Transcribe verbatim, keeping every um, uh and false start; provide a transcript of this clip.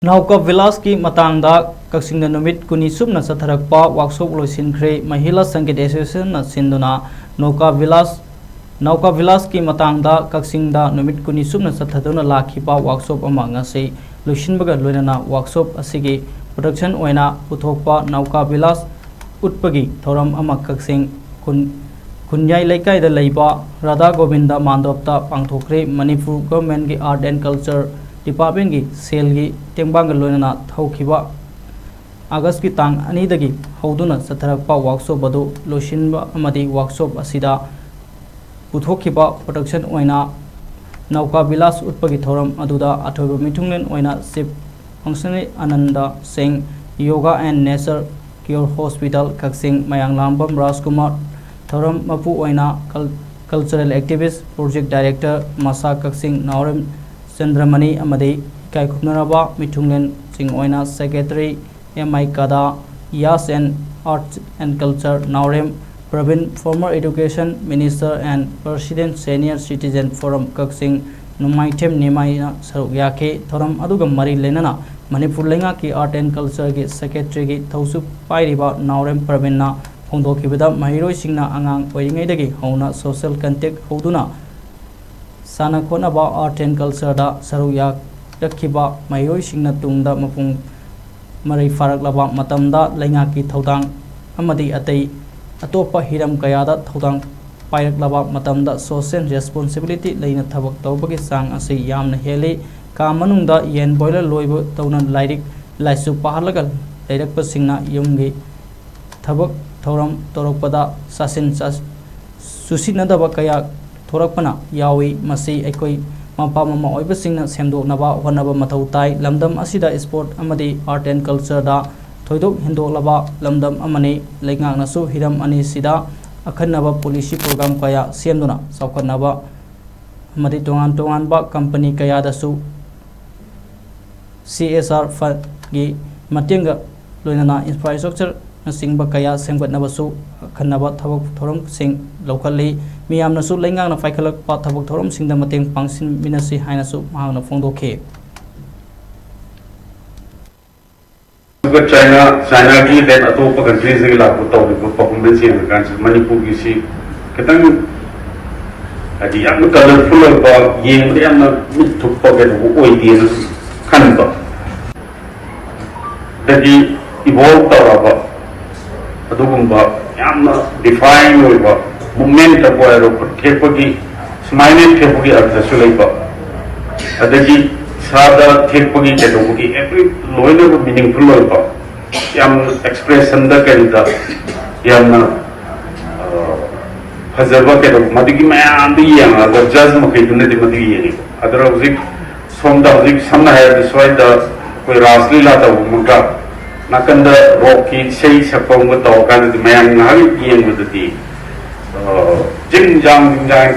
ꯅꯥꯎꯀꯥ ꯚꯤꯂꯥꯖꯀꯤ ꯃꯇꯥꯡꯗ ꯀꯛꯆꯤꯡꯗ ꯅꯨꯃꯤꯠ ꯀꯨꯟꯅꯤ ꯁꯨꯞꯅ ꯆꯠꯊꯔꯛꯄ ꯋꯥꯛꯁꯣꯞ ꯂꯣꯏꯁꯤꯟꯈ꯭ꯔꯦ꯫ ꯃꯍꯤꯂꯥ ꯁꯪꯒꯤꯠ ꯑꯦꯁꯣꯁꯤꯌꯦꯁꯟꯅ ꯁꯤꯟꯗꯨꯅ ꯅꯥꯎꯀꯥ ꯚꯤꯂꯥꯖ, ꯅꯥꯎꯀꯥ ꯚꯤꯂꯥꯖꯀꯤ ꯃꯇꯥꯡꯗ ꯀꯛꯆꯤꯡꯗ ꯅꯨꯃꯤꯠ ꯀꯨꯟꯅꯤ ꯁꯨꯞꯅ ꯆꯠꯊꯗꯨꯅ ꯂꯥꯛꯈꯤꯕ ꯋꯥꯛꯁꯣꯞ ꯑꯃ ꯉꯁꯤ ꯂꯣꯏꯁꯤꯟꯕꯒ ꯂꯣꯏꯅꯅ ꯋꯥꯛꯁꯣꯞ ꯑꯁꯤꯒꯤ ꯄ꯭ꯔꯗꯛꯁꯟ ꯑꯣꯏꯅ ꯄꯨꯊꯣꯛꯄ ꯅꯥꯎꯀꯥ ꯚꯤꯂꯥꯖ ꯎꯠꯄꯒꯤ ꯊꯧꯔꯝ ꯑꯃ ꯀꯛꯆꯤꯡ ꯈꯨꯟ-, ꯈꯨꯟꯌꯥꯏ ꯂꯩꯀꯥꯏꯗ ꯂꯩꯕ ꯔꯥꯙꯥ ꯒꯣꯕꯤꯟꯗ ꯃꯥꯟꯗꯣꯞꯇ ꯄꯥꯡꯊꯣꯛꯈ꯭ꯔꯦ꯫ ꯃꯅꯤꯄꯨꯔ ꯒꯚꯔꯟꯃꯦꯟꯠꯀꯤ ꯑꯥꯔꯠ ꯑꯦꯟ ꯀꯜꯆꯔ ꯗꯤꯄꯥꯔꯠꯃꯦꯟꯠꯀꯤ ꯁꯦꯜꯒꯤ ꯇꯦꯡꯕꯥꯡꯒ ꯂꯣꯏꯅꯅ ꯍꯧꯈꯤꯕ ꯑꯥꯒꯁꯀꯤ ꯇꯥꯡ ꯑꯅꯤꯗꯒꯤ ꯍꯧꯗꯨꯅ ꯆꯠꯊꯔꯛꯄ ꯋꯥꯛꯁꯣꯞ ꯑꯗꯨ ꯂꯣꯏꯁꯤꯟꯕ ꯑꯃꯗꯤ ꯋꯥꯛꯁꯣꯞ ꯑꯁꯤꯗ ꯄꯨꯊꯣꯛꯈꯤꯕ ꯄ꯭ꯔꯗꯛꯁꯟ ꯑꯣꯏꯅ ꯅꯥꯎꯀꯥ ꯚꯤꯂꯥꯖ ꯎꯠꯄꯒꯤ ꯊꯧꯔꯝ ꯑꯗꯨꯗ ꯑꯊꯣꯏꯕ ꯃꯤꯊꯨꯡꯂꯦꯟ ꯑꯣꯏꯅ ꯆꯤꯐ ꯐꯪꯁꯅꯔꯤ Ananda Singh, yoga and nature cure hospital Kakching, Mayanglambam Rajkumar, ꯊꯧꯔꯝ ꯃꯄꯨ ꯑꯣꯏꯅ ꯀꯜ-, ꯀꯜꯆꯔꯦꯜ ꯑꯦꯛꯇꯤꯚꯤꯁ ꯄ꯭ꯔꯣꯖꯦꯛ ꯗꯥꯏꯔꯦꯛꯇꯔ ꯃꯁꯥ ꯀꯛꯆꯤꯡ, ꯅꯥꯎꯔꯦꯝ ꯆꯟꯗ꯭ꯔꯃꯅꯤ ꯑꯃꯗꯤ ꯏꯀꯥꯏ ꯈꯨꯝꯅꯔꯕ ꯃꯤꯊꯨꯡꯂꯦꯟꯁꯤꯡ ꯑꯣꯏꯅ ꯁꯦꯀ꯭ꯔꯦꯇꯔꯤ ꯑꯦꯝ ꯑꯥꯏ ꯀꯗꯥ, YAS and arts and culture Naorem Prabin, former education minister and president senior citizen forum Kakching, Nungmaithem ꯅꯤꯃꯥꯏꯅ ꯁꯔꯨꯛ ꯌꯥꯈꯤ꯫ ꯊꯧꯔꯝ ꯑꯗꯨꯒ ꯃꯔꯤ ꯂꯩꯅꯅ ꯃꯅꯤꯄꯨꯔ ꯂꯩꯉꯥꯛꯀꯤ ꯑꯥꯔꯠ ꯑꯦꯟ ꯀꯜꯆꯔꯒꯤ ꯁꯦꯀ꯭ꯔꯦꯇꯔꯤꯒꯤ ꯊꯧꯁꯨ ꯄꯥꯏꯔꯤꯕ ꯅꯥꯎꯔꯦꯝ ꯄ꯭ꯔꯕꯤꯟꯅ ꯐꯣꯡꯗꯣꯛꯈꯤꯕꯗ, ꯃꯍꯩꯔꯣꯏꯁꯤꯡꯅ ꯑꯉꯥꯡ ꯑꯣꯏꯔꯤꯉꯩꯗꯒꯤ ꯍꯧꯅ ꯁꯣꯁꯦꯜ ꯀꯟꯇꯦꯛ ꯍꯧꯗꯨꯅ ꯁꯥꯟꯅ ꯈꯣꯠꯅꯕ, ꯑꯥꯔꯠ ꯑꯦꯟ ꯀꯜꯆꯔꯗ ꯁꯔꯨꯛ ꯌꯥꯔꯛꯈꯤꯕ ꯃꯍꯩꯔꯣꯏꯁꯤꯡꯅ ꯇꯨꯡꯗ ꯃꯄꯨꯡ ꯃꯔꯩ ꯐꯥꯔꯛꯂꯕ ꯃꯇꯝꯗ ꯂꯩꯉꯥꯛꯀꯤ ꯊꯧꯗꯥꯡ ꯑꯃꯗꯤ ꯑꯇꯩ ꯑꯇꯣꯞꯄ ꯍꯤꯔꯝ ꯀꯌꯥꯗ ꯊꯧꯗꯥꯡ ꯄꯥꯏꯔꯛꯂꯕ ꯃꯇꯝꯗ ꯁꯣꯁꯦꯜ ꯔꯦꯁꯄꯣꯟꯁꯤꯕꯤꯂꯤꯇꯤ ꯂꯩꯅ ꯊꯕꯛ ꯇꯧꯕꯒꯤ ꯆꯥꯡ ꯑꯁꯤ ꯌꯥꯝꯅ ꯍꯦꯜꯂꯤ꯫ ꯀꯥ ꯃꯅꯨꯡꯗ ꯌꯦꯟ ꯕꯣꯏꯂꯔ ꯂꯣꯏꯕ ꯇꯧꯅ ꯂꯥꯏꯔꯤꯛ ꯂꯥꯏꯁꯨ ꯄꯥꯍꯜꯂꯒ ꯂꯩꯔꯛꯄꯁꯤꯡꯅ ꯌꯨꯝꯒꯤ ꯊꯕꯛ ꯊꯧꯔꯝ ꯇꯧꯔꯛꯄꯗ ꯆꯥꯁꯤꯟ ꯆꯥ-, ꯆꯨꯁꯤꯟꯅꯗꯕ ꯀꯌꯥ ꯊꯣꯔꯛꯄꯅ ꯌꯥꯎꯏ꯫ ꯃꯁꯤ ꯑꯩꯈꯣꯏ ꯃꯄꯥ ꯃꯃꯥ ꯑꯣꯏꯕꯁꯤꯡꯅ ꯁꯦꯝꯗꯣꯛꯅꯕ ꯍꯣꯠꯅꯕ ꯃꯊꯧ ꯇꯥꯏ꯫ ꯂꯝꯗꯝ ꯑꯁꯤꯗ ꯏꯁꯄꯣꯔꯠ ꯑꯃꯗꯤ ꯑꯥꯔꯠ ꯑꯦꯟ ꯀꯜꯆꯔꯗ ꯊꯣꯏꯗꯣꯛ ꯍꯦꯟꯗꯣꯛꯂꯕ ꯂꯝꯗꯝ ꯑꯃꯅꯤ꯫ ꯂꯩꯉꯥꯛꯅꯁꯨ ꯍꯤꯔꯝ ꯑꯅꯤꯁꯤꯗ ꯑꯈꯟꯅꯕ ꯄꯣꯂꯤꯁꯤ ꯄ꯭ꯔꯣꯒ꯭ꯔꯥꯝ ꯀꯌꯥ ꯁꯦꯝꯗꯨꯅ ꯆꯥꯎꯈꯠꯅꯕ ꯑꯃꯗꯤ ꯇꯣꯉꯥꯟ ꯇꯣꯉꯥꯟꯕ ꯀꯝꯄꯅꯤ ꯀꯌꯥꯗꯁꯨ ꯁꯤ ꯑꯦꯁ ꯑꯥꯔ ꯐꯟꯒꯤ ꯃꯇꯦꯡꯒ ꯂꯣꯏꯅꯅ ꯏꯟꯐ꯭ꯔꯥꯁ꯭ꯇ꯭ꯔꯛꯆꯔꯅꯆꯤꯡꯕ ꯀꯌꯥ ꯁꯦꯝꯒꯠꯅꯕꯁꯨ ꯑꯈꯟꯅꯕ ꯊꯕꯛ ꯊꯧꯔꯝꯁꯤꯡ ꯂꯧꯈꯠꯂꯤ꯫ ꯃꯤꯌꯥꯝꯅꯁꯨ ꯂꯩꯉꯥꯛꯅ ꯄꯥꯏꯈꯠꯂꯛꯄ ꯊꯕꯛ ꯊꯧꯔꯝꯁꯤꯡꯗ ꯃꯇꯦꯡ ꯄꯥꯡꯁꯤꯟꯃꯤꯟꯅꯁꯤ ꯍꯥꯏꯅꯁꯨ ꯃꯍꯥꯛꯅ ꯐꯣꯡꯗꯣꯛꯈꯤ꯫ ꯑꯗꯨꯒ ꯆꯥꯏꯅꯥ, ꯆꯥꯏꯅꯥꯒꯤ ꯗꯦꯟ ꯑꯇꯣꯞꯄ ꯀꯟꯇ꯭ꯔꯤꯁꯤꯡꯒꯤ ꯂꯥꯛꯄ ꯇꯧꯔꯤꯕ ꯄꯔꯐꯣꯔꯃꯦꯟꯁ ꯌꯦꯡꯉꯀꯥꯟꯁꯤꯗ ꯃꯅꯤꯄꯨꯔꯒꯤꯁꯤ ꯈꯤꯇꯪ ꯍꯥꯏꯗꯤ ꯌꯥꯝꯅ ꯀꯂꯔꯐꯨꯜ ꯑꯣꯏꯕ, ꯌꯦꯡꯕꯗ ꯌꯥꯝꯅ ꯃꯤꯠ ꯊꯨꯞꯄ ꯀꯩꯗꯧꯕ ꯑꯣꯏꯗꯦꯅ ꯈꯟꯕ꯫ ꯗꯒꯤ ꯏꯚꯣꯜꯕ ꯇꯧꯔꯕ ꯑꯗꯨꯒꯨꯝꯕ ꯌꯥꯝꯅ ꯗꯤꯐꯥꯏꯟ ꯑꯣꯏꯕ ꯃꯨꯞꯃꯦꯟꯇꯕꯨ ꯑꯣꯏꯔꯣ, ꯈꯨꯠ ꯊꯦꯛꯄꯒꯤ, ꯁꯨꯃꯥꯏꯅ ꯊꯦꯛꯄꯒꯤ ꯑꯔꯊꯁꯨ ꯂꯩꯕ, ꯑꯗꯒꯤ ꯏꯁꯥꯗ ꯊꯦꯛꯄꯒꯤ ꯀꯩꯗꯧꯕꯒꯤ ꯑꯦꯚ꯭ꯔꯤ ꯂꯣꯏꯅꯃꯛ ꯃꯤꯅꯤꯡꯐꯨꯜ ꯑꯣꯏꯕ, ꯌꯥꯝ ꯑꯦꯛꯁꯄ꯭ꯔꯦꯁꯟꯗ ꯀꯔꯤꯗ ꯌꯥꯝꯅ ꯐꯖꯕ ꯀꯩꯗꯧꯕ, ꯃꯗꯨꯒꯤ ꯃꯌꯥꯝꯗꯨ ꯌꯦꯡꯉꯒ ꯖꯖ ꯃꯈꯩꯗꯨꯅꯗꯤ ꯃꯗꯨ ꯌꯦꯡꯉꯦꯕ꯫ ꯑꯗꯨꯅ ꯍꯧꯖꯤꯛ ꯁꯣꯝꯗ ꯍꯧꯖꯤꯛ ꯁꯝꯅ ꯍꯥꯏꯔꯕꯗ ꯁ꯭ꯋꯥꯏꯗ ꯑꯩꯈꯣꯏ ꯔꯥꯁ ꯂꯤꯂꯥ ꯇꯧꯕ ꯑꯃꯒ ꯅꯥꯀꯟꯗ ꯔꯣꯛꯀꯤ ꯏꯁꯩ ꯁꯛꯄ ꯑꯃꯒ ꯇꯧꯔꯀꯥꯟꯗꯗꯤ ꯃꯌꯥꯝ ꯉꯥꯏꯍꯥꯛ ꯌꯦꯡꯕꯗꯗꯤ ꯖꯤꯡ ꯖꯥꯡ ꯖꯤꯡ ꯖꯥꯡ